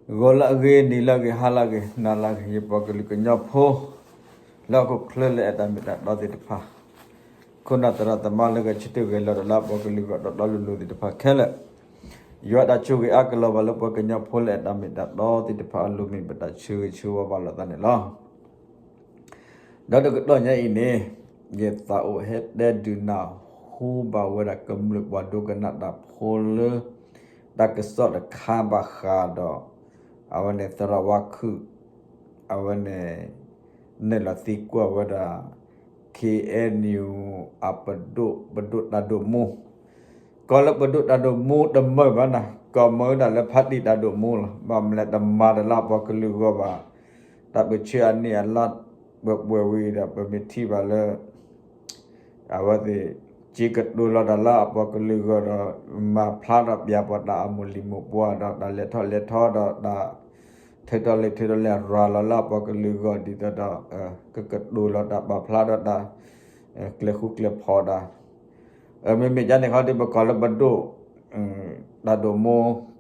ဂီၤလၢအဂ့ၤ, နံၤလၢအဂ့ၤ, ဟါလၢအဂ့ၤ, နၤလၢအဂ့ၤ, ယပှၤကလုာ်ကညီဖိ လၢဟီၣ်ခိၣ်ချၢလၢအဲၣ်တၢ်မ့ၢ်တၢ်တီသ့ၣ်တဖၣ်, ခိၣ်နၢ်သရၣ်သမါလၢဂဲၤဆၢထၢၣ်ဂဲၤလီၤတၢ်လၢအပှၤကလုာ်ဂီၢ်တီတီလိၤလိၤသ့ၣ်တဖၣ်ခဲလၢာ်, ယွၤတၢ်ဆိၣ်ဂ့ၤအါကလီၤဘၣ်လၢပှၤကညီဖိလၢအဲၣ်တၢ်မ့ၢ်တၢ်တီသ့ၣ်တဖၣ်အလိၤ မ့ၢ်ပတၢ်ဆၢဂ့ၤဆၢဝါဘၣ်လိာ်သးန့ၣ်လီၤ. ဒီးတကတီၢ်ညါအံၤန့ၣ်, ယသးအိၣ်ဟဲတဲဒုးနၢ်ဟူဘၣ်ဝဲဒၣ်ကမျၢၢ်ပှၤဒိကနၣ်တၢ်ဖိလၢ တၢ်ကစီၣ်တခါဘၣ်ဃးဒီး အဝဲန့ၣ်သရၣ်ဝါခုၣ် အဝဲန့ၣ် နဲၣ်လီၤသံကွၢ်ဝဲဒၣ် ခ့ၣ်အဲၣ်ယူၣ် အပဒိၣ် ပဒိၣ်တၢ်ဒိၣ်မူ ကီၢ်လၢပဒိၣ်တၢ်ဒိၣ်မူတမုာ်ဘၣ်နၤ, ကီၢ်မုာ်ဒၣ်လၢဖးတံၢ်တၢ်ဒိၣ်မူလီၤ. ဘၣ်မနုၤလဲၣ် တမၤတၢ်လၢအပှၤကလုာ်ဂီၢ်ဘၣ်, တၢ်ပၢဆှၢအနံၣ်အလါပှဲၤပှဲၤဝံၤဒီး ပမ့ၢ်ထံၣ်ဘၣ်လၢ အဝဲသ့ၣ် က့ၤကတိၤလီၤတၢ်လၢအပှၤကလုာ်ဂီၢ်ဒီး မၤဖျါထီၣ်ပၠးပှၤတၢ်အမိၢ်လံၤမိၢ်ပှၢ်ဒီး တၢ်လဲၤထီၣ်လဲၤထီဒီးတၢ် ထုးထီၣ်လဲၤထုးထီၣ်လဲၤရၤလီၤလၢအပှၤကလုာ်ဂီၢ် ဒ်သိးဒီး ကကတိၤလီၤတၢ်ပာ်ဖျါဒီးတၢ် ကျဲၤဃူကျဲၤဖိးတၢ် မ့မ့ၢ်ဒ်န့ၣ်ခီဒီး ပကီၢ်လၢပဒိၣ် တၢ်ဒိၣ်မူ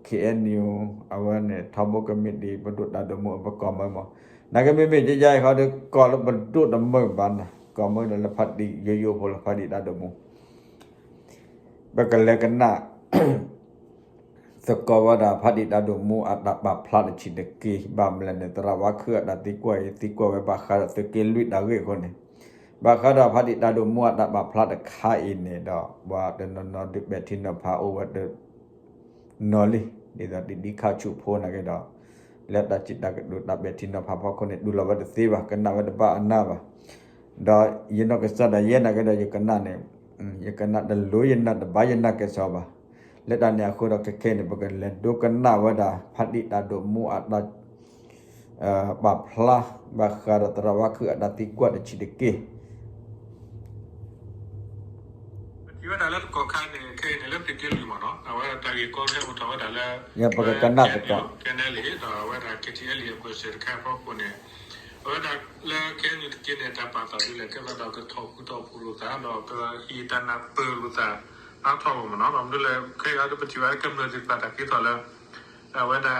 ခ့ၣ်အဲၣ်ယူၣ် အဝဲန့ၣ် ထီဘိကမံးတံာ် ပဒိၣ်တၢ်ဒိၣ်မူ ပကီၢ်မုာ်မး, နာ်က့မ့မ့ၢ်ဒ်အံၤခီဒီး ကီၢ်လၢပဒိၣ်တမုာ်ဘၣ်နၤ, ကီၢ်မုာ်ဒီးလၢဖးတံၢ်ယိယိဖိလီၤ ဖးတံၢ်တၢ်ဒိၣ်မူ ပကလဲၤကနၣ် သကိးဝဲဒၣ် ဖးတံၢ်တၢ်ဒိၣ်မူအတၢ်ပာ်ဖျါတဆံးတက့ၢ်. ဘၣ်မနုၤလဲၣ်န့ၣ် သရၣ်ဝါခုၣ်အတၢ်သံကွၢ်အံၤ သံကွၢ်ဝဲဘၣ်ဃးဒီးသုးက့လွံၢ်တၢ်ဂ့ၢ်အဃိန့ၣ်, ဘၣ်ဃးဒီးဖးတံၢ်တၢ်ဒိၣ်မူအတၢ်ပာ်ဖျါတခါအံၤန့ၣ်ဒီး ပှၤတနီၤနီၤဒုးပဲာ်ထံနီၤဖးအိၣ်ဝဲတ နီၤလံ, ဒ်သိးတံၤဒံခါဆူၣ်ဖိနာ်က့ဒီး လၢတၢ်စံးတၢ်ကတိၤတၢ်ပဲာ်ထံနီၤဖးဖီခိၣ်န့ၣ် တူၢ်လိာ်ဝဲတသ့ဘၣ်, ကနၣ်ဝဲတဘၣ်အနၢ်ဘၣ်. ဒီးယနီၢ်ကစၢ်ဒၣ်ယဲနာ်က့ဒီး ယကနၣ်န့ၣ် ယကနၣ်တလိၤ ယနၢ်တဘၣ် ယနၢ်ကဲၣ်ဆိးဘၣ်. လၢတၢ်န့ၣ်အဃိဒီးခဲခဲအံၤန့ၣ် ပကလဲၤဒိကနၣ်ဝဲဒၣ် ဖးတံၢ်တၢ်ဒိၣ်မူအတၢ် ပာ်ဖျါ ဘၣ်ဃးဒီးသရၣ်ဝါခုၣ်အတၢ်သံကွၢ်တဆံးတက့ၢ်. ပထံၣ်ဝဲဒၣ်လၢတကီၢ်ခါန့ၣ် ခဲအံၤန့ၣ် လၢသုးက့လွံၢ်မ့ၢ်နီၤ အဝဲဒၣ်တၢ်ဂ့ၢ်ကီခဲအိၣ်ထီၣ်ဝဲဒၣ်လၢ ပကကနၣ်သကိး ခဲအံၤန့ၣ် ဒီးအဝဲဒၣ် ခဲအံၤန့ၣ် အပှဲၤစၢၤတခါအဖီခိၣ်န့ၣ် အဝဲဒၣ်လၢခဲအံၤန့ၣ် သုးက့န့ၣ် တၢ်ပာ်သးဒ်လဲၣ် ကဲသးဒီးကထီၣ်ဃူထီၣ်ဖိးလိာ်သး ဒီးကဟံးတၢ်နၢ်ပၢၢ်လိာ်သး အါထီၣ်မ့ၢ်နီၤ ဘၣ်မနုၤလၢ ခဲအံၤဒီးပထံၣ်ဝဲကမျၢၢ်သ့ၣ်တဖၣ်တၢ်ကဲထီၣ်လၢ အဝဲဒၣ်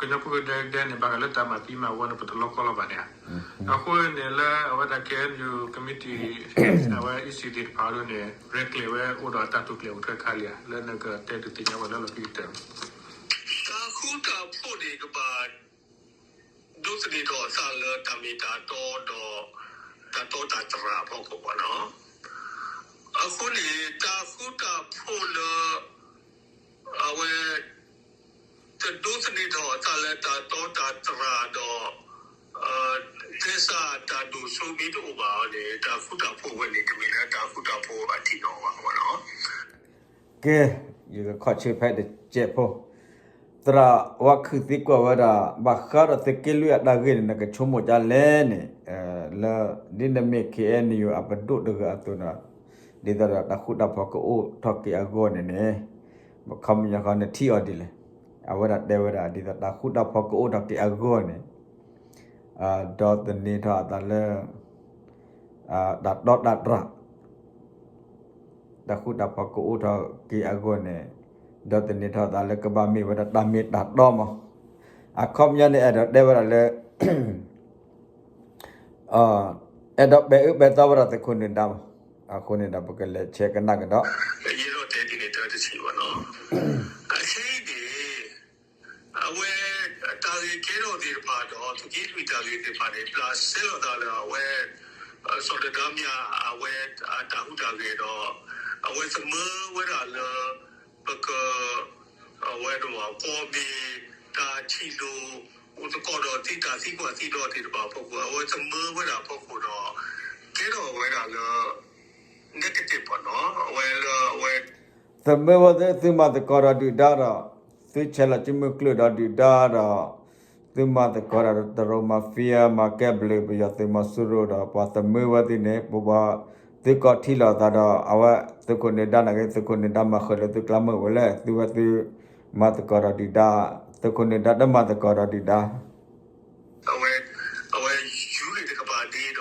ကညီဖိကဒဲကဒဲန့ၣ် ဘၣ်ဃးလၢတၢ်မၤသံမၤဝီန့ၣ် ပတလီကီလီၤဘၣ်န့ၣ်ဧါ. အဃိန့ၣ်လၢအဝဲဒၣ် ခဲအံၤန့ၣ် committee အဝဲ အံၣ်စံၣ် သ့ၣ်တဖၣ်ဒ်န့ၣ် ရဲၣ်ကျဲၤဝဲအိၣ်ဒီးတၢ်တိာ်ကျဲၤအိၣ်ထဲခါလံဧါ လၢနကတဲဒုးသ့ၣ်ညါဝဲလၢလီၢ်ခံကတၢၢ် တၢ်ဃူတၢ်ဖိးန့ၣ်ကဘၣ် ဒိးသန့ၤထီၣ်အသးလၢတၢ်မ့ၢ်တၢ်တီဒီး တၢ်တီတၢ်တြၢ်အဖီခိၣ်ဘၣ်နီၤ. အဃိန့ၣ် တၢ်ဃူတၢ်ဖိးလၢ အဝဲ တဒိးသန့ၤထီၣ်အသးလၢတၢ်တီတၢ်တြၢ်ဒီး ကဲစၢ်တၢ်ဒိၣ်စိမ့ၢ်တအိၣ်ဘၣ်အီၤန့ၣ် တၢ်ဃူတၢ်ဖိးဝဲန့ၣ် တမ့ၢ်လၢတၢ်ဃူတၢ်ဖိးဘၣ်ထံၣ်နီၤဘၣ်နီၤ. ကဲ, ယကခီၣ်ဆၢဖဲတစဲးဖိ, သရၣ်ဝါခုၣ်သံကွၢ်ဝဲဒၣ် ဘၣ်ဃးဒီးသုးက့လွံၢ်အတၢ်ဂ့ၢ်န့ၣ် နကဆိကမိၣ်ဒ်လဲၣ်န့ၣ်, လၢ ဒ်နမ့ၢ် ခဲအံၤန့ၣ် အပဒိၣ်တဂၤအသိးဒီး ဒ်သိးဒီးတၢ်ဃူတၢ်ဖိးကအိၣ်ထီၣ်က့ၤအဂီၢ်န့ၣ်န့ၣ်, ခီပညီဃီနထံၣ်အီၤဒ်လဲၣ်. အဝဲဒၣ်တဲဝဲဒၣ် ဒ်သိးတၢ်ဃူတၢ်ဖိးကအိၣ်ထီၣ်က့ၤအဂီၢ်န့ၣ်, ဒီးသန့ၤထီၣ်အသးလၢ တၢ်တီတၢ်တြၢ် တၢ်ဃူတၢ်ဖိးကအိၣ်ထီၣ်က့ၤအဂီၢ်န့ၣ်, ဒီးသန့ၤထီၣ်အသးလၢကဘၣ်မ့ၢ်ဝဲဒၣ်တၢ်မ့ၢ်တၢ်တီမး. အခီပညီန့ၣ် အဲၣ်ဒိးတဲဝဲဒၣ်လၢ အဲၣ်ဒိးပဲာ်အၢပဲာ်သီဝဲဒၣ်သုးခိၣ်နၢၤဒါမး. အဃိန့ၣ်ဒီး ပကလဲၤဆဲးကနၣ်ကဒီး ယအဲၣ်ဒိးတဲဒ်န့ၣ်တၢ်တထံၣ်ဘၣ်နီၤ. အခဲအံၤန့ၣ် အဝဲ တၢ်ဂ့ၢ်ကဲထီၣ်သ့ၣ်တဖၣ်ဒီး သုးက့လွံၢ်တၢ်ဂ့ၢ်သ့ၣ်တဖၣ်န့ၣ် ဘျးစဲလီၤသးလၢအဝဲ စီၤနဒါမၠး အဝဲအတၢ်ဟူးတၢ်ဂဲၤဒီး အဝဲသမၢဝဲဒၣ်လၢ ပက အဝဲန့ၣ် ကီၢ်မ့ၢ်တၢ်ထံၣ်လိာ် အိၣ်သကိးဒီးသုတၢ်သံကွၢ်သံဒိးသ့ၣ်တဖၣ်အဖီခိၣ် အဝဲသမၢဝဲဒၣ်အဖီခိၣ်ဒီး ကဲထီၣ်ဝဲဒၣ်လၢ negative ဘၣ်နီၤ အဝဲလၢအဝဲ သမၢဝဲသုမၤသကိးဒီးဒုၣ်ဒါဒီး သုဆဲးလီၤစုမုၢ်ကျၢၢ်ဒီးဒုၣ်ဒါဒီး သုမၤသကိးဒီးတရူး mafia မၤကဲဘျုးပယီၤသုးမီၤစိရိၤဒီး ပှၤသမၢဝဲသုန့ၣ် ပပှၤသုကီၢ်ထံၣ်လိာ်သးဒီး အဝဲသုးခိၣ်နၢၤဒါနာ်က့ သုးခိၣ်နၢၤဒါမၤဃုာ်လၢသုကျါမုၢ်ဝဲလဲၣ် သုဝဲသုမၤသကိးဒီးဒုၣ်ဒါ သုးခိၣ်နၢၤဒါတမၤသကိးဒီးဒုၣ်ဒါ အဝဲ အဝဲယူၤန့ၣ်တကပၤဒ့ဒီး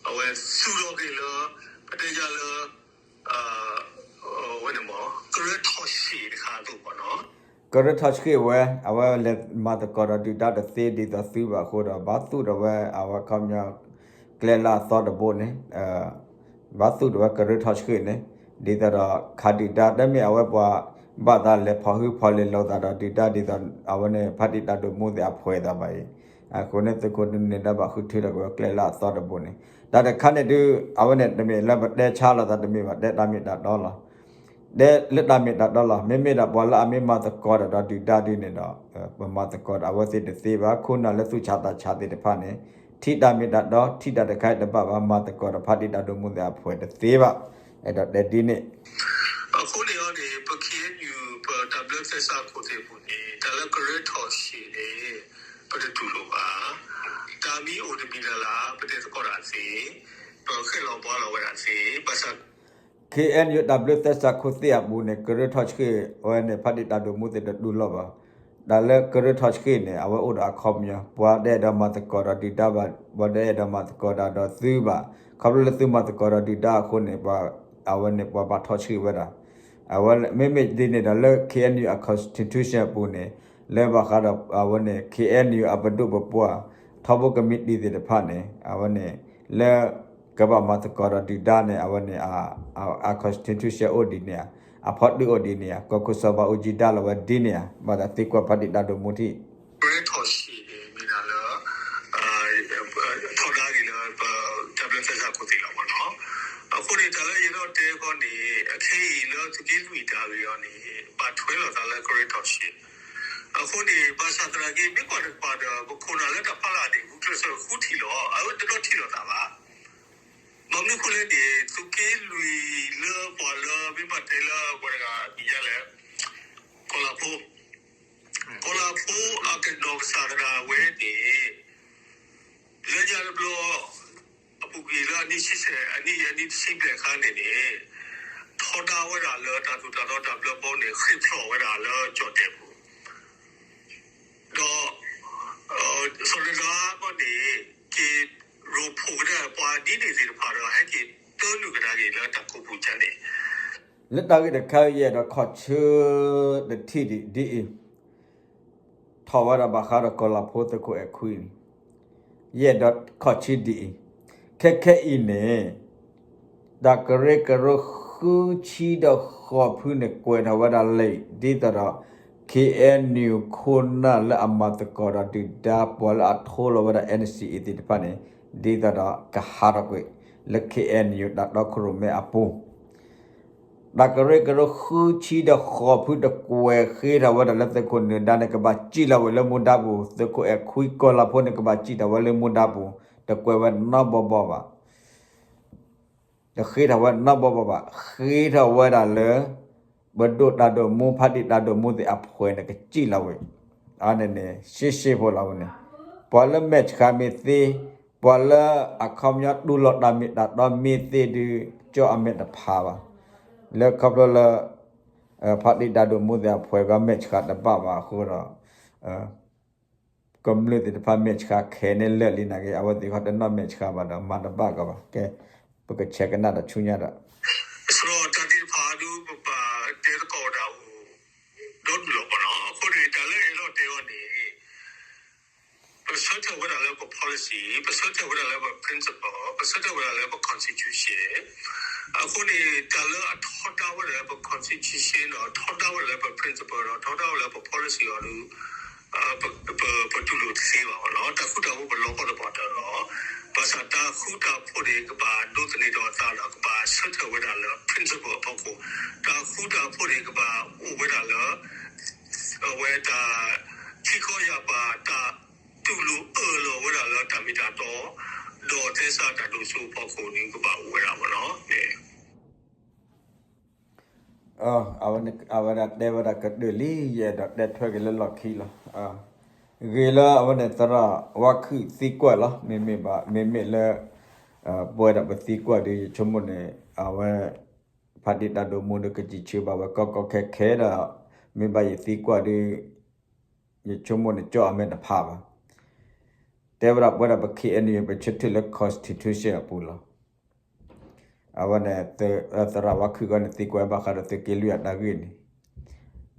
အဝဲသူၣ်ထီၣ်က့ၤလၢ ပတဲယၤလၢ အဝဲန့ၣ်မ့ၢ် ကရၢထီၣ်ဆံးတခါအသိးဘၣ်နီၤ. ကရၢထီၣ်ဆှံဝဲ အဝဲလဲၤမၤသကိးဒီးဒုၣ်ဒါတသ့ဒ်သိးသုဘၣ်အဃိဒီး ဘၣ်သူၣ်ထီၣ်ဝဲအဝဲခီပညီ ကျဲလၢအသီတဘိန့ၣ် ဘၣ်သူၣ်ထီၣ်ဝဲကရၢထီၣ်ဆှံန့ၣ် ဒ်သိးဒီးခးဒုၣ်ဒါ တမ့ၢ်အဝဲပှၤဘၣ်သးလဲၤဖီၣ်ဟုဖီၣ်လ့ၤလိာ်သးဒီးဒုၣ်ဒါဒ်သိး အဝဲန့ၣ် ဖါတံၣ်တၢ်ဒိၣ်မူသ့ၣ်အဖှဲးသးဘၣ်အံၤ အဃိန့ၣ်သုးခိၣ်ဒုးနဲၣ်ဒါဘၣ်ဃုထၢထီၣ်က့ၤဝဲကျဲလၢအသီတဘိန့ၣ် တၢ်တခါန့ၣ်ဒုး အဝဲန့ၣ်တမ့ၢ်လၢပတဲဆါလိာ်သးတမ့ၢ်ဘၣ် တဲတၢ်မ့ၢ်တၢ်တီလီၤ တဲလၢတၢ်မ့ၢ်တၢ်တီလီၤ မ့မ့ၢ်ဒၣ်ပှၤလၢအမ့ၢ်မၤသကိးဒီးဒုၣ်ဒါဒုးန့ၣ်ဒီး ပမၤသကိးဒီးအဝဲသ့ၣ်တသ့ဘၣ် ခိၣ်နၢ်လၢသူၣ်ဆးသးဆးသ့ၣ်တဖၣ်န့ၣ် ထံၣ်တၢ်မ့ၢ်တၢ်တီ ထံၣ်တၢ်တခါအံၤတဘၣ်ဘၣ် မၤသကိးဒီးဖါတံၣ်တၢ်ဒိၣ်မူသ့ၣ်အဖှဲးတသ့ဘၣ် အဲၣ်ဒိးတဲဒ်န့ၣ် အဃိန့ၣ်အီၤန့ၣ် ပ ခ့ၣ်အဲၣ်ယူၣ် ပတၢ်ဘျၢသဲစးခိၣ်သ့ၣ်အပူၤန့ၣ် တၢ်လၢကရၢထီၣ်ဆှံန့ၣ် ပတတူၢ်လိာ်ဘၣ် တၢ်မံၤအိၣ်တမံၤလၢ်လၢ် ပတဲသကိးတၢ်သ့ ပဃဲၣ်လီၤဘှါလီၤဝဲဒၣ်သ့ ဘၣ်ဆၣ် ခ့ၣ်အဲၣ်ယူၣ် တၢ်ဘျၢသဲစးခိၣ်သ့ၣ်အပူၤန့ၣ် ကရၢထီၣ်ဆှံဝဲန့ၣ် ဖါတံၣ်တၢ်ဒိၣ်မူသ့ၣ်တတူၢ်လိာ်ဘၣ် တၢ်လၢကရၢထီၣ်ဆှံန့ၣ် အဝဲအိၣ်ဒီးအခီပညီ ပှၤတအဲၣ်ဒိးမၤသကိးဒီးဒုၣ်ဒါဘၣ် ပှၤတအဲၣ်ဒိးမၤသကိးတၢ်ဒီးသုဘၣ် ခီဖျိလၢသုမၤသကိးဒီးဒုၣ်ဒါအဃိန့ၣ် ပှၤ အဝဲန့ၣ် ပှၤဘၣ်ထီၣ်ဆှံဝဲဒၣ် အဝဲမ့မ့ၢ်ဒ်န့ၣ်ဒီးလၢ ခ့ၣ်အဲၣ်ယူၣ် အ constitution အပူၤန့ၣ် လၢဘၣ်ဃးဒီးအဝဲန့ၣ် ခ့ၣ်အဲၣ်ယူၣ် အပဒိၣ်ပပှၢ် ထီဘိကမံးတံာ်သ့ၣ်တဖၣ်န့ၣ် အဝဲန့ၣ် လၢ ကဘၣ်မၤသကိးဒီးဒုၣ်ဒါန့ၣ် အဝဲန့ၣ် အ constitution အိၣ်ဒ်န့ၣ်ဧါ အဖီတၢၣ်အိၣ်ဒ်န့ၣ်ဧါ ကီၢ်ခိၣ်စီၤဘးအူကၠံဒါလီၤဝဲဒ်န့ၣ်ဧါ ဘၣ်သးသံကွၢ်ဖါတံၣ်တၢ်ဒိၣ်မူထံၣ် ကရၢထီၣ်ဆှံန့ၣ်မ့ၢ်ဒၣ်လၢ ထီဒါက့ၤလၢပတၢ်ဘျၢသဲစးခိၣ်သ့ၣ်လီၤမ့ၢ်နီၤ အဃိန့ၣ် တၢ်လၢယအဲၣ်ဒိးတဲဃီန့ၣ် အခဲအံၤလၢသုးက့လွံၢ်တၢ်ဂ့ၢ်အီၤန့ၣ် ဘၣ်ထွဲလိာ်သးလၢကရၢထီၣ်ဆှံ အဃိန့ၣ် ဘၣ်ဆၣ်သနာ်က့ မ့ၢ်ကွၢ်တကပၤဒီး ပခိၣ်နၢ်လၢတၢ်ဖီလာ်န့ၣ် ဂုာ်ကျဲးစၢးဃုထံၣ်လီၤ အဝဲတဒီထံၣ်လိာ်သးဘၣ် ဘၣ်မနုၤအဃိလဲၣ်န့ၣ် သုးက့လွံၢ်လၢပှၤလၢမ့ၢ်ဘၣ်တဲလၢပှၤတဂၤမံၤညါလဲၣ် ကီၤလၤဖိ ကီၤလၤဖိအကနီၤကစၢ်သရၣ်ဝဲန့ၣ် လၢညါတဘျီ အပူၤကွံာ်လၢအနံၣ်ဆံဆဲး အနံၣ် အနံၣ်တဆံဘျဲၣ်အခါန့ၣ်န့ၣ် ထီဒါဝဲဒၣ်လၢတၢ်သိၣ်တၢ်သီတၢ်ဘျၢဘီန့ၣ် ဃ့ၢ်ဖျိးဝဲဒၣ်လၢကၠီၣ်တဲၣ်ပူၤ ဒီး စီၤဒၤဒၤကီၢ်န့ၣ် က့ၤရိဖှိၣ်ကဒါပှၤဒ်န့ၣ်သ့ၣ်တဖၣ်ဒီး ဟဲက့ၤတၢနုာ်ကဒါက့ၤလၢတၢ်ကိးပူၤကၠါန့ၣ် လၢတၢ်ဂ့ၢ်တခါအံၤယအဲၣ်ဒိးခီၣ်ဆၢတထံၣ်ဒ်အံၤ ထီၣ်ဝဲဒၣ်ဘၣ်ဃးဒီးကီၤလၤဖိသုးခိၣ်အဲၣ်ခွံန့ၣ် ယအဲၣ်ဒိးခီၣ်ဆၢဒ်အံၤ ခဲခဲအံၤန့ၣ် တၢ်ကရၢကရိဃုဆံဒီးဃိးဖုန့ၣ် ကွဲးထီၣ်ဝဲဒၣ်လံာ် ဒ်သိးဒီး ခ့ၣ်အဲၣ်ယူၣ် ခိၣ်နၢ်လၢအမၤသကိးဒီးဒုၣ်ဒါ ပှၤလၢအထိလီၤဝဲဒၣ် NCA သ့ၣ်တဖၣ်န့ၣ် ဒ်သိးဒီးကဟးထီၣ်ကွံာ် လၢ ခ့ၣ်အဲၣ်ယူၣ် တၢ်တီခိၣ်ရိၣ်မဲအပူၤ တၢ်ကရၢကရိဃုဆံဒီးဃိးဖုတကွဲးဃ့ထီၣ်ဝဲဒၣ်လၢသုးခိၣ်နၢၤဒါန့ၣ် ကဘၣ်စံၣ်လီၤဝဲလၢမူဒါပူၤ သုးခိၣ်အဲၣ်ခွံကီၤလၤဖိန့ၣ် ကဘၣ်စံၣ်ထီၣ်ဝဲလၢမူဒါပူၤ တကွဲးဝဲနီဘီဘီဘၣ် တဃ့ထီၣ်ဝဲနီဘီဘီဘၣ် ဃ့ထီၣ်ဝဲဒၣ်လၢ ပဒိၣ်တၢ်ဒိၣ်မူ ဖါတံၣ်တၢ်ဒိၣ်မူသ့ၣ်အဖှဲးန့ၣ် ကစံၣ်လီၤဝဲ အန့ၣ်န့ၣ် ရှဲရှဲဖိလီၤဝဲန့ၣ် ပှၤလၢမဲာ်ဆှးမ့ၢ်သ့ ပှၤလၢအခီပညီတူၢ်လိာ်တၢ်မ့ၢ်တၢ်တီမ့ၢ်သ့ဒုး ကၠီၣ်အမဲာ်တဖးဘၣ် လၢခီဖျိလၢ ဖါတံၣ်တၢ်ဒိၣ်မူသ့ၣ်အဖှဲးကီးမဲာ်ဆှးတဘၣ်ဘၣ်အဃိဒီး ကမျၢၢ်သ့ၣ်တဖၣ်မဲာ်ဆှးခဲန့ၣ်လၢာ်လံနာ်က့ အဝဲသ့ၣ်ခီတနီၣ်မဲာ်ဆှးဘၣ်ဒီး မၤတဘၣ်ကီးဘၣ် ကဲ ပကဆဲးကနၣ်ဒီးဆူညါဒီး စရီတၢ်သ့ၣ်တဖၣ်ဒုး ပပာ်တဲသကိးဝဲဒၣ်အိၣ် ဒီဒူၣ်လီၤပနီၤ အဃိန့ၣ် တၢ်လၢအဲၣ်ဒိးတဲအီၤန့ၣ် ပဆၢထၢၣ်ဝဲဒၣ်လၢပ policy ပဆၢထၢၣ်ဝဲဒၣ်လၢပ principle ပဆၢထၢၣ်ဝဲဒၣ်လၢပ constitution အဃိန့ၣ် တၢ်လၢအထီဒါဝဲဒၣ်လၢပ constitution ဒီးထီဒါဝဲဒၣ်လၢပ principle ဒီးထီဒါဝဲဒၣ်လၢပ policy အီၤဒီး ပတူၢ်လိာ်တသ့ဘၣ်လီၤ. တၢ်ဃူတၢ်ဖိးပလီၢ်ကီၢ်တပှၤတၢၢ်လီၤ. ဘၣ်ဆၣ်တၢ်ဃူတၢ်ဖိးန့ၣ် ကဘၣ်ဒိးသန့ၤထီၣ်အသးဒီး ကဘၣ်ဆၢထၢၣ်ဝဲဒၣ်လၢ principle အဖီခိၣ်, တၢ်ဃူတၢ်ဖိးန့ၣ် ကဘၣ်အိၣ်ဝဲဒၣ်လၢ အဝဲတၢ် ထံကီၢ်ယၢ်ပၤ တၢ်တူၢ်လိာ်အၢၣ်လီၤဝဲဒၣ်လၢတၢ်မ့ၢ်တၢ်တီ, ဒီးသဲစးတၢ်ဒိၣ်စိအဖီခိၣ်န့ၣ် ကဘၣ်အိၣ်ဝဲဒၣ်လီၤ. အဝဲဒၣ်တဲဝဲဒၣ်ကတၢၢ်လံ, ယအဲၣ်ဒိးတဲထွဲက့ၤလၢလီၢ်ခံလီၤ. ဂ့ၤလၢအဝဲန့ၣ်သရၣ်ဝါခုၣ်သံကွၢ်လီၤ. မ့မ့ၢ်ဘၣ် မ့မ့ၢ်လၢ ပဝဲဒၣ်ပသံကွၢ်ဒီး ယဆိကမိၣ်န့ၣ် အဝဲ ဖါတံၢ်တၢ်ဒိၣ်မူဒီး ကစံးဆၢဘၣ်ဝဲကီကီခဲခဲဒီး မ့ၢ်ဘၣ်ယသံကွၢ်ဒီး ယဆိကမိၣ်န့ၣ် ကၠီၣ်အမဲာ်တဖးဘၣ်. တဲဝဲဒၣ်ပဝဲဒၣ်ပ ခ့ၣ်အဲၣ်ယူၣ် ပဆၢထၢၣ်လၢ constitution အပူၤလီၤ. အဝဲန့ၣ် သရၣ်ဝါခုၣ်ဂီၢ်န့ၣ် သံကွၢ်ဘၣ်ဃးဒီးသုးက့လွံၢ်အတၢ်ဂ့ၢ်န့ၣ်,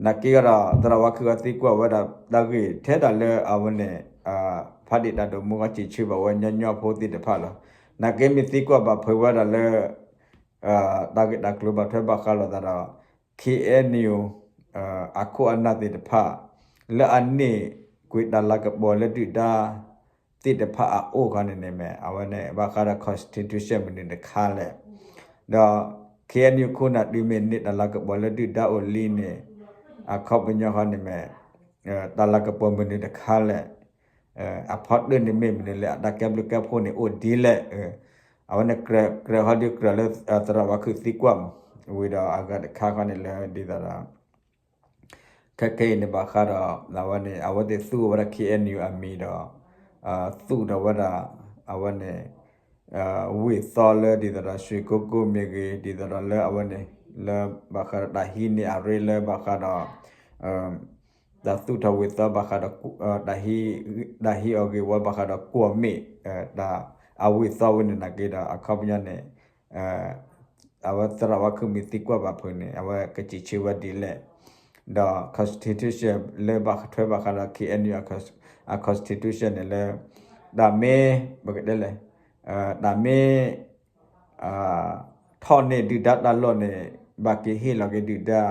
နာ်က့ဒီး သရၣ်ဝါခုၣ်အသံကွၢ်ဝဲဒၣ်တၢ်ဂ့ၢ်ထဲဒၣ်လၢအဝဲန့ၣ် ဖးဒံၣ်တၢ်ဒိၣ်မူအစံးဆၢဘၣ်ဝဲညီညီဖိသ့ၣ်တဖၣ်လီၤ. နာ်က့မ့ၢ်သံကွၢ်ဘၣ်ဖုးဝဲဒၣ်လၢ တၢ်ဂ့ၢ်တၢ်ကျိၤဘၣ်ထွဲဘၣ်ဃးလိာ်သးဒီး ခ့ၣ်အဲၣ်ယူၣ် အခိၣ်အနၢ်သ့ၣ်တဖၣ် လၢအန့ၢ်ကွံာ်တၢ်လၤကပီၤလၢဒုၣ်ဒါသ့ၣ်တဖၣ်အအိၣ်ခီန့ၣ်န့ၣ်မ့ၢ် အဝဲန့ၣ် ဘၣ်ဃးဒီး constitution မနုၤတခါလဲၣ်. ဒီး ခ့ၣ်အဲၣ်ယူၣ် ခိၣ်နၢ်တုၤမ့ၢ်န့ၢ်တၢ်လၤကပီၤလၢဒုၣ်ဒါအိၣ်လံန့ၣ် အခီပညီဃီန့ၣ်မ့ၢ် တၢ်လၤကပီၤမနုၤတခါလဲၣ်. အဖီတၢၣ်န့ၣ်မ့ၢ်မနုၤလဲၣ်, အတၢ်ကဲဘျုးကဲဖှိၣ်န့ၣ်အိၣ်ဒ်လဲၣ်. အဝဲန့ၣ် ကြၢးဟီဒုးကြၢးလၢ သရၣ်ဝါခုၣ်သံကွၢ်မး ဝံၤဒီးအဂၤတခါဃီန့ၣ်လၢဒ်သိးဒီး ခဲခဲအံၤန့ၣ်ဘၣ်ဃးဒီး အဝဲန့ၣ် အဝဲသ့ၣ်သူဝဲဒၣ် ခ့ၣ်အဲၣ်ယူၣ် အမံၤဒီး သူၣ်ထီၣ်ဝဲဒၣ် အဝဲန့ၣ် ဝ့ၢ်သီလၢဒ်သိးဒီး ရွှေကုက္ကို မ့ၢ်ဂ့ၤ ဒ်သိးဒီးလၢအဝဲန့ၣ် လၢဘၣ်ဃးဒီးတၢ်ဟံးန့ၢ်အရ့လၢဘၣ်ဃးဒီး တၢ်သူၣ်ထီၣ်ဝ့ၢ်သီဘၣ်ဃးဒီး တၢ်ဟံးအီၤဂ့ၢ်ဝီဘၣ်ဃးဒီးကွီၢ်မ့ၣ် အဝ့ၢ်သီဝဲန့ၣ်နာ်က့ဒီး အခီပညီန့ၣ် အဝဲသရၣ်ဝါခုၣ်မ့ၢ်သံကွၢ်ဘၣ်ဖုးန့ၣ် အဝဲကစံးဆၢဝဲဒ်လဲၣ်. ဒီး constitution လၢဘၣ်ထွဲဘၣ်ဃးဒီး ခ့ၣ်အဲၣ်ယူၣ် အ constitution န့ၣ်လၢ တၢ်မ့ၢ် ပကတဲလဲၣ် တၢ်မ့ၢ် ထီၣ်န့ၢ်ဒုၣ်ဒါတၢ်လီၢ်န့ၣ် ဘၣ်က့ၤဟ့ၣ်လီၤက့ၤဒုၣ်ဒါ,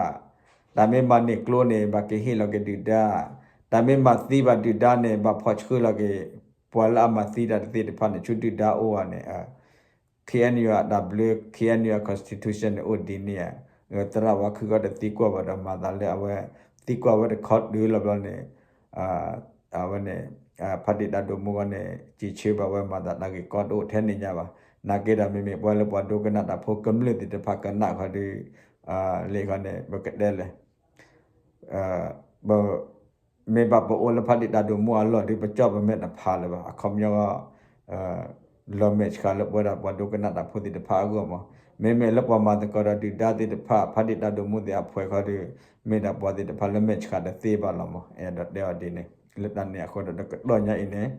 တၢ်မ့ၢ်မၤန့ၢ်ကျိန့ၣ် ဘၣ်က့ၤဟ့ၣ်လီၤက့ၤဒုၣ်ဒါ, တၢ်မ့ၢ်မၤသံဘၣ်ဒုၣ်ဒါန့ၣ် ဘၣ်ဖီၣ်ဆှၢလီၤက့ၤ ပှၤလၢအမၤသံတၢ်တသ့ၣ်တဖၣ်န့ၣ် ဆူဒုၣ်ဒါအအိၣ်ဧါန့ၣ် ခ့ၣ်အဲၣ်ယူၣ် အတၢ်ဘျၢ ခ့ၣ်အဲၣ်ယူၣ် အ constitution န့ၣ်အိၣ်ဒ်န့ၣ်ဧါ. သရၣ်ဝါခုၣ်ကီတသံကွၢ်ဘၣ်ဒီးမၤသးလၢအဝဲ သံကွၢ်ဝဲတခီတုၤလီၤဘျီန့ၣ် အဝဲန့ၣ် ဖးဒံၣ်တၢ်ဒိၣ်မူဃီန့ၣ် စံးဆၢဘၣ်ဝဲမၤသးတၢ်ဂ့ၢ်ကီတအိၣ်ထဲန့ၣ်ညါဘၣ်. နာ်က့ဒီးမ့မ့ၢ်ပှၤလၢပှၤဒိကနၣ်တၢ်ဖိကမျၢၢ်သ့ၣ်တဖၣ်ကနၣ်ဃီဒီး လံာ်ဃီန့ၣ် ပကတဲလဲၣ် မ့ၢ်ဘၣ်ပအိၣ်လၢဖးဒံၣ်တၢ်ဒိၣ်မူအလီၢ်ဒီး ပကၠီၣ်ပမဲာ်တဖးလၢၤဘၣ်. အခီပညီ လီၤမဲာ်ဆှးလၢပဝဲဒၣ်ပှၤဒိကနၣ်တၢ်ဖိသ့ၣ်တဖၣ်အဂီၢ်မး. မ့မ့ၢ်လၢပှၤမၤသကိးဒီးဒုၣ်ဒါသ့ၣ်တဖၣ် ဖးဒံၣ်တၢ်ဒိၣ်မူသ့ၣ်အဖှဲးဃီဒီး မ့ၢ်ဒၣ်ပှၤသ့ၣ်တဖၣ်လၢမဲာ်ဆှးတသ့ဘၣ်လီၤမး. အဲၣ်ဒိးတဲအီၤဒ်န့ၣ် လၢတၢ်န့ၣ်အဃိဒီးတကတီၢ်ညါအံၤန့ၣ်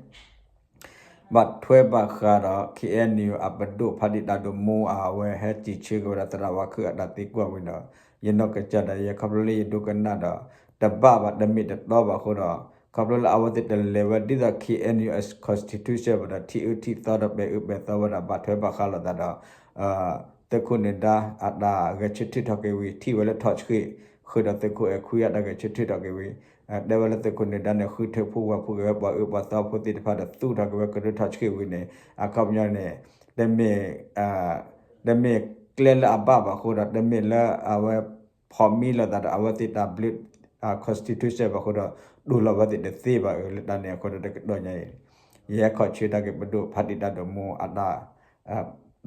ဘၣ်ထွဲဘၣ်ဃးဒီး ခ့ၣ်အဲၣ်ယူၣ် အပဒိၣ်ဖးဒံၣ်တၢ်ဒိၣ်မူ အဝဲဟဲစံးဆၢက့ၤဝဲဒၣ်သရၣ်ဝါခုၣ်အတၢ်သံကွၢ်ဝံၤဒီး ယနီၢ်ကစၢ်ဒၣ်ယဲ ခီဖျိလၢယဒိကနၣ်ဒီး တဘၣ်ဘၣ်တမ့ၢ်တတီဘၣ်အဃိဒီး ခီဖျိလၢအဝဲသ့ၣ်တလဲၤဝဲဒ်သိး ခ့ၣ်အဲၣ်ယူၣ် အ constitution ဘၣ်ဒီး ထံၣ်အၢထံၣ်သီဒီးပဲာ်အၢပဲာ်သီဝဲဒၣ် ဘၣ်ထွဲဘၣ်ဃးလိာ်သးဒီး သုးခိၣ်နၢၤဒါအတၢ်ဂဲၤဆၢထၢၣ်ထီၣ်က့ၤဝံၤ ထံၣ်ဝဲလၢထီၣ်ဆှံ ဃုာ်ဒီးသုးခိၣ်အဲၣ်ခွံအတၢ်ဂဲၤဆၢထၢၣ်ထီၣ်က့ၤဝံၤ တဲဝဲလၢသုးခိၣ်နၢၤဒါန့ၣ် ဃုထၢဖှိၣ်ဝဲဖှိၣ်က့ၤဝဲပှၤအၢပှၤသီဖိသ့ၣ်တဖၣ်ဒီးသူၣ်ထီၣ်က့ၤဝဲကရၢထီၣ်ဆှံဝံၤန့ၣ် အခီပညီန့ၣ် တမ့ၢ် တမ့ၢ်ကျဲလၢအဘၣ်ဘၣ်အဃိဒီး တမ့ၢ်လၢအဝဲ ဖီၣ်မံလိာ်သးဒီးအဝဲသ့ၣ်တၢ်ဘျၢ constitution ဘၣ်အဃိဒီး ဒိၣ်လီၤဝဲသ့ၣ်တသ့ဘၣ်အၢ လၢတၢ်န့ၣ်အဃိဒီးတကတီၢ်ညါအံၤ ယဟဲခီၣ်ဆၢတၢ်က့ၤပဒိၣ်ဖးဒံၣ်တၢ်ဒိၣ်မူအတၢ်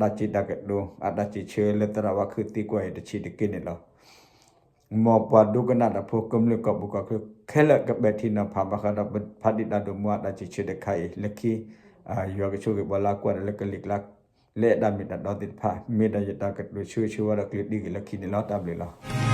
တၢ်စံးတၢ်ကတိၤ အတၢ်စံးဆၢလၢသရၣ်ဝါခုၣ်သံကွၢ်အံၤတဆံးတက့ၢ်န့ၣ်လီၤ. မ်ပှၤဒိကနၣ်တၢ်ဖိကမျၢၢ်ကီၢ်ပူၤကီၢ်ချၢခဲလၢာ်ကပဲာ်ထံနီၤဖးဘၣ်ဃးဒီး ဖးဒံၣ်တၢ်ဒိၣ်မူအတၢ်စံးဆၢတခါအံၤ လၢခံ ယွၤကဆိၣ်ဂ့ၤပှၤလၢအကွၢ်ဒီးလၢကလံၤကျါ လၢအဲၣ်တၢ်မ့ၢ်တၢ်တီသ့ၣ်တဖၣ် မ့ၢ်ဒီးယတၢ်ကတိၤဆၢဂ့ၤဆၢဝါဒီးကလုာ်ဒ်ဂ့ၤလၢခံန့ၣ်လီၤ. တၢ်ဘျုးလီၤ.